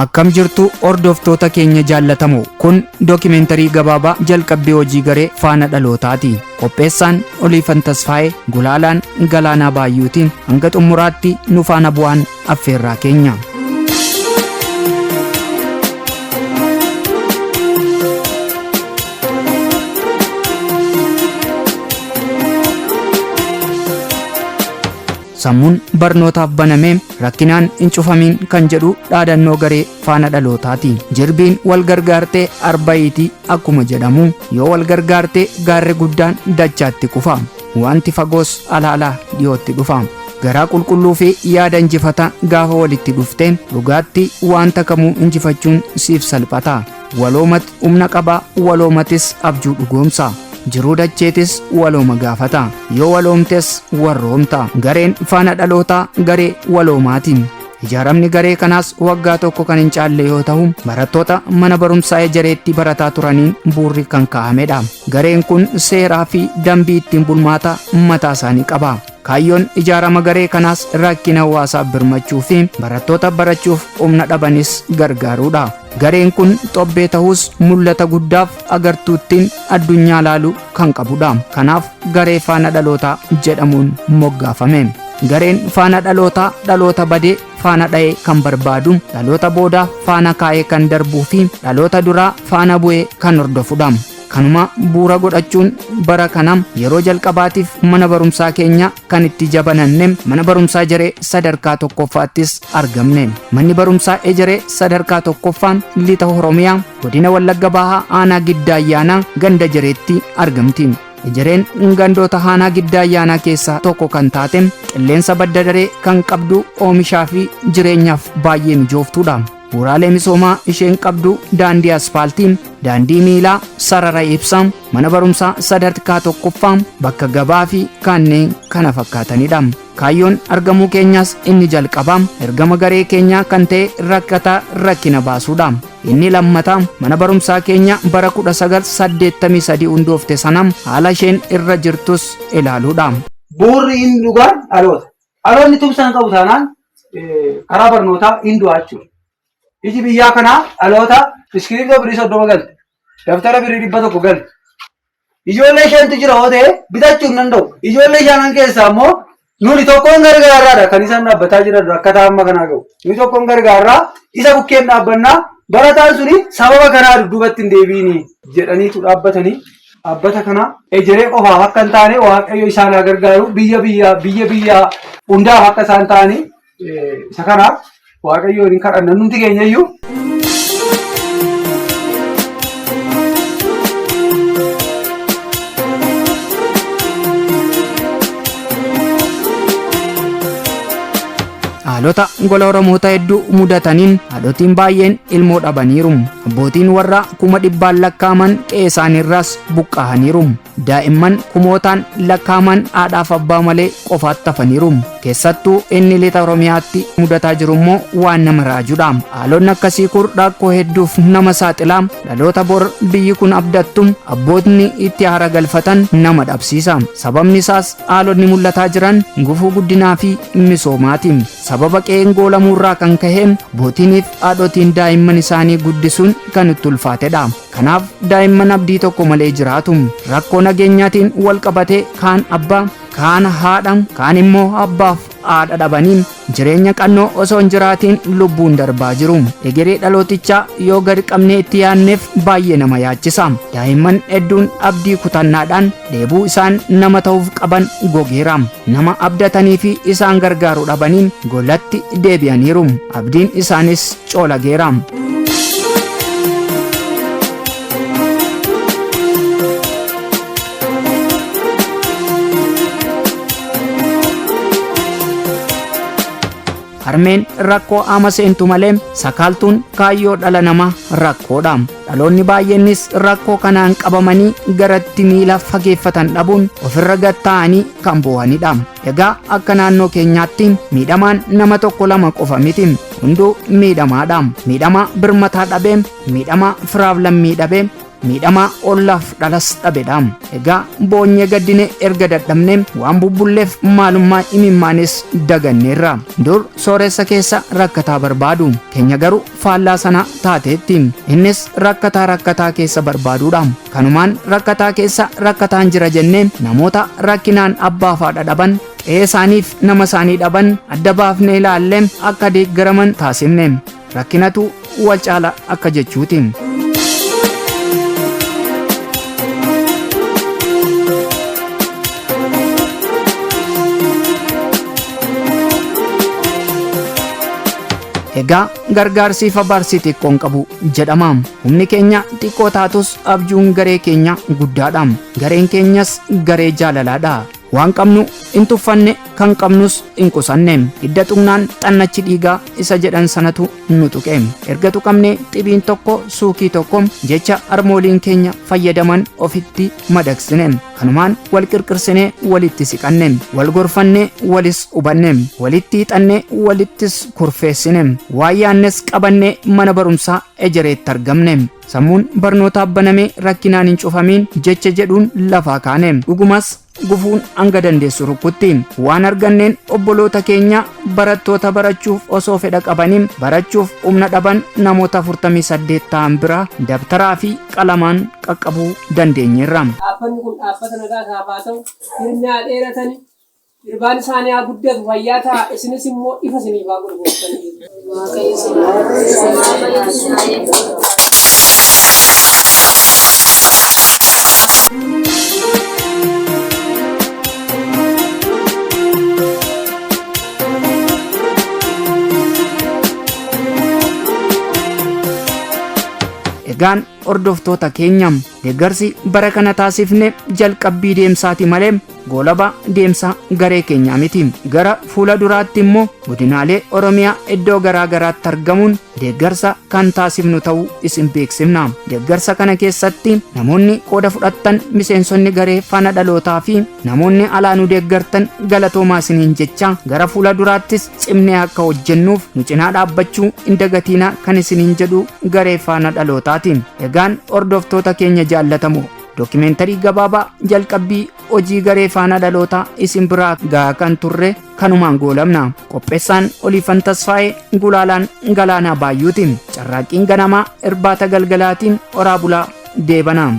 Akkam jirtu hordoftoota keenya jaallatamoo, kun dookimeentarii gabaabaa jalqabbii hojii garee Faana Dhalootaati. Qopheessaan Oliifan Tasfaa'ee, gulaalaan Galaanaa Baayyuutiin hanga xumuraatti nu faana bu'aan affeerraa keenya. Sammuun barnootaaf banamee rakkinaan hin cufamiin kan jedhu dhaadannoo garee Faana Dhalootaati. Jirbiin wal gargaartee arba'iitii akkuma jedhamu, yoo wal gargaartee gaarri guddaan dachaatti kufa. Wanti fagoos alaalaa dhiyootti dhufa. Garaa qulqulluu fi yaada injifataa gaafa walitti dhufte dhugaatti wanta kamuu injifachuun siif salphata. Waloomat humna qabaa, waloomatis abjuu dhugoomsa. Jiruu dacheetis walooma gaafata. Yoo waloomtes warroomta. Gareen Faana Dhalootaa garee waloomaatiin. Ijaaramni garee kanaas waggaa tokko kan hin caalle yoo ta'u, barattoota mana barumsaa Ejereetti barataa turaniin buurri kan kaa'amedha. Gareen kun seeraa fi dambii ittiin bulmaata mataa isaanii qaba. Kaayyoon ijaarama garee kanaas rakkina hawaasaa birmachuu fi barattoota barachuuf humna dhabanis gargaaruudha. Gareen kun xobbee ta'us mul'ata guddaaf agartuuttiin addunyaa laalu kan qabudha. Kanaaf garee Faana Dhalootaa jedhamuun moggaafame. Gareen Faana Dhalootaa dhaloota badee faana dha'ee kan barbaadu, dhaloota boodaa faana kaa'ee kan darbuu fi dhaloota duraa faana bu'ee kan hordofudha. Kanuma bu'uura godhachuun bara kana yeroo jalqabaatiif mana barumsaa keenya kan itti jabananne mana barumsaa Ejeree sadarkaa tokkoffaattis argamne. Manni barumsaa Ejeree sadarkaa tokkoffaan lixa Oromiyaa godina Wallagga Bahaa aanaa Giddaa Ayyaanaa ganda Ejereetti argamti. Ejereen gandoota aanaa Giddaa Ayyaanaa keessaa tokko kan taate, qilleensa badda daree kan qabdu, oomishaa fi jireenyaaf baay'ee mijooftuudha. Bu'uuraalee misoomaa isheen qabdu daandii asfaaltii, daandii miilaa, sarara ibsaa, mana barumsaa sadarkaa tokkoffaa, bakka gabaa fi kanneen kana fakkaatanidha. Kaayyoon argamuu keenyaas inni jalqabaa ergama garee keenyaa kan ta'e rakkataa rakkina baasuudha. Inni lammataa mana barumsaa keenya bara 1983 hundoofte sana haala isheen irra jirtus ilaaluudha. Bu'uurri inni dhugaan dhaloota. Dhaloonni tumsa hin qabu taanaan karaa barnootaa hin du'a jechuudha. Iji biyyaa kanaa dhaloota iskiriiptoo birrii 30 galte, daftara birrii 100 galte. Ijoollee shantu jira yoo ta'e bitachuu hin danda'u. Ijoollee shanan keessaa immoo nuni tokkoon gargaarraadha kan isaan dhaabbataa jiran rakkataa amma kanaa ga'u. Nuni tokkoon gargaarraa isa bukkeen dhaabbannaa, barataan suni sababa kanaa dudduubatti hin deebiini jedhaniitu dhaabbatanii, dhaabbata kana Ejeree qofaaf akka hin taane Waaqayyo isaan haa gargaaru, biyya biyya biyya biyya hundaaf akka isaan ta'anii isa kana Waaqayyo hin kadhanna nuti keenya iyyuu. Haalota gola Oromoota hedduu mudataniin haadhotiin baay'een ilmoo dhabaniiru. Abbootiin warraa kuma dhibbaan lakkaa'aman qe'ee isaaniirraas buqqa'aniiru. Daa'imman kumootaan lakkaa'aman haadhaaf abbaa malee qofaatti hafaniiru. Keessattuu inni lixa Oromiyaatti mudataa jiru immoo waan nama raajudha. Haalonni akkasii kun rakkoo hedduuf nama saaxila. Dhaloota bor biyyi kun abdattu abbootni itti haara galfatan nama dhabsiisa. Sababni isaas haalonni mul'ataa jiran gufuu guddinaa fi misoomaati. Sababa qe'een goolamuurraa kan ka'e abbootiiniif haadhotiin daa'imman isaanii guddisuun kan itti ulfaatedha. Kanaaf daa'imman abdii tokko malee jiraatu. Rakkoo nageenyaatiin wal qabatee kaan abbaa, kaan haadha, kaan immoo abbaaf haadha dhabanii jireenya qannoo osoo hin jiraatiin lubbuun darbaa jiru. Egeree dhalootichaa yoo gad qabnee itti yaadneef baay'ee nama yaachisa. Daa'imman hedduun abdii kutannaadhaan dheebuu isaan nama ta'uuf qaban gogeera. Nama abdatanii fi isaan gargaaru dhabanii golatti deebi'aniiru. Abdiin isaanis coolageera. Harmeen rakkoo ama seentu malee sakaaltuun kaayyoo dhala namaa rakkoodha. Dhaloonni baay'eenis rakkoo kanaan qabamanii garatti miila fageeffatan dhabuun ofirra gad taa'anii kan boo'anidha. Egaa akka naannoo keenyaatti miidhamaan nama tokko lama qofa miti. Hunduu miidhamaadha. Miidhamaa birmataa dhabee, miidhamaa firaaf lammii dhabee, Miidhamaa ollaaf dhalas dhabedha. Egaa boonyee gaddine erga dadhabne waan bubbulleef maalummaa imimmaanis daganneerra. Dur sooressa keessa rakkataa barbaadu. Keenya garuu faallaa sana taateetti. Innis rakkataa rakkataa keessa barbaaduudha. Kanumaan rakkataa keessa rakkataan jira jennee namoota rakkinaan abbaa fi haadha dhaban, qe'ee isaaniif nama isaanii dhaban adda baafnee ilaallee akka deeggaraman taasifne. Rakkinatu wal caala akka jechuuti. Egaa gargaarsi fi abaarsi xiqqoon qabu jedhama. Humni keenya xiqqoo taatus abjuun garee keenya guddaadha. Gareen keenyas garee jaalalaadha. Waan qabnu hin tuffanne, kan qabnus hin qusanne. Hidda tuqnaan xannachi dhiigaa isa jedhan sanatu nu tuqe. Erga tuqamne xibiin tokko suukii tokko jecha harmooliin keenya fayyadaman ofitti madaqsine. Kanumaan wal qirqirsinee walitti siqanne, wal gorfanne walis hubanne, walitti hiixanne walittis kurfeessine, waan yaannes qabanne mana barumsaa ejereetti argamne. Sammuun barnootaaf banamee rakkinaan hin cufamiin jecha jedhuun lafaa kaane. Dhugumas gufuun hanga dandeessu rukkutti. Waan arganneen obboloota keenya barattoota barachuuf osoo fedha qabanii barachuuf humna dhaban namoota 48 ta'an bira dabtaraa fi qalamaan qaqqabuu dandeenyeerra. Dhaabbanni kun dhaabbata nagaa isaaf haa ta'u, hirmi haa dheeratani, irbaan isaanii haa guddatu, fayyaa ta'a, isinis immoo ifa isiniif haa godhu gooftaan Yesuus. Waaqayyo isin haa eebbisu. Egaan hordoftoota keenya, deeggarsi bara kana taasifne jalqabbii deemsaati malee goolaba deemsa garee keenyaa miti. Gara fuula duraatti immoo godinaalee Oromiyaa iddoo garaa garaatti argamuun deeggarsa kan taasifnu ta'uu isin beeksifna. Deeggarsa kana keessatti namoonni qooda fudhattan, miseensonni garee faana dhalootaa fi namoonni alaa nu deeggartan galatoomaa isiniin jecha, gara fuula duraattis cimnee akka hojjennuuf nu cinaa dhaabbachuu hin dagatiinaa kan isiniin jedhu garee faana dhalootaati. Egaan hordoftoota keenya jaallatamoo, dookimeentarii gabaabaa jalqabbii hojii garee faana dhalootaa isin biraa gahaa kan turre kanumaan goolabna. Qopheessaan Oliifan Tasfaa'ee, Gulaalaan Galaanaa Baayyuuti. Carraaqqiin ganamaa irbaata galgalaatiin. Oraa bulaa, deebanaa.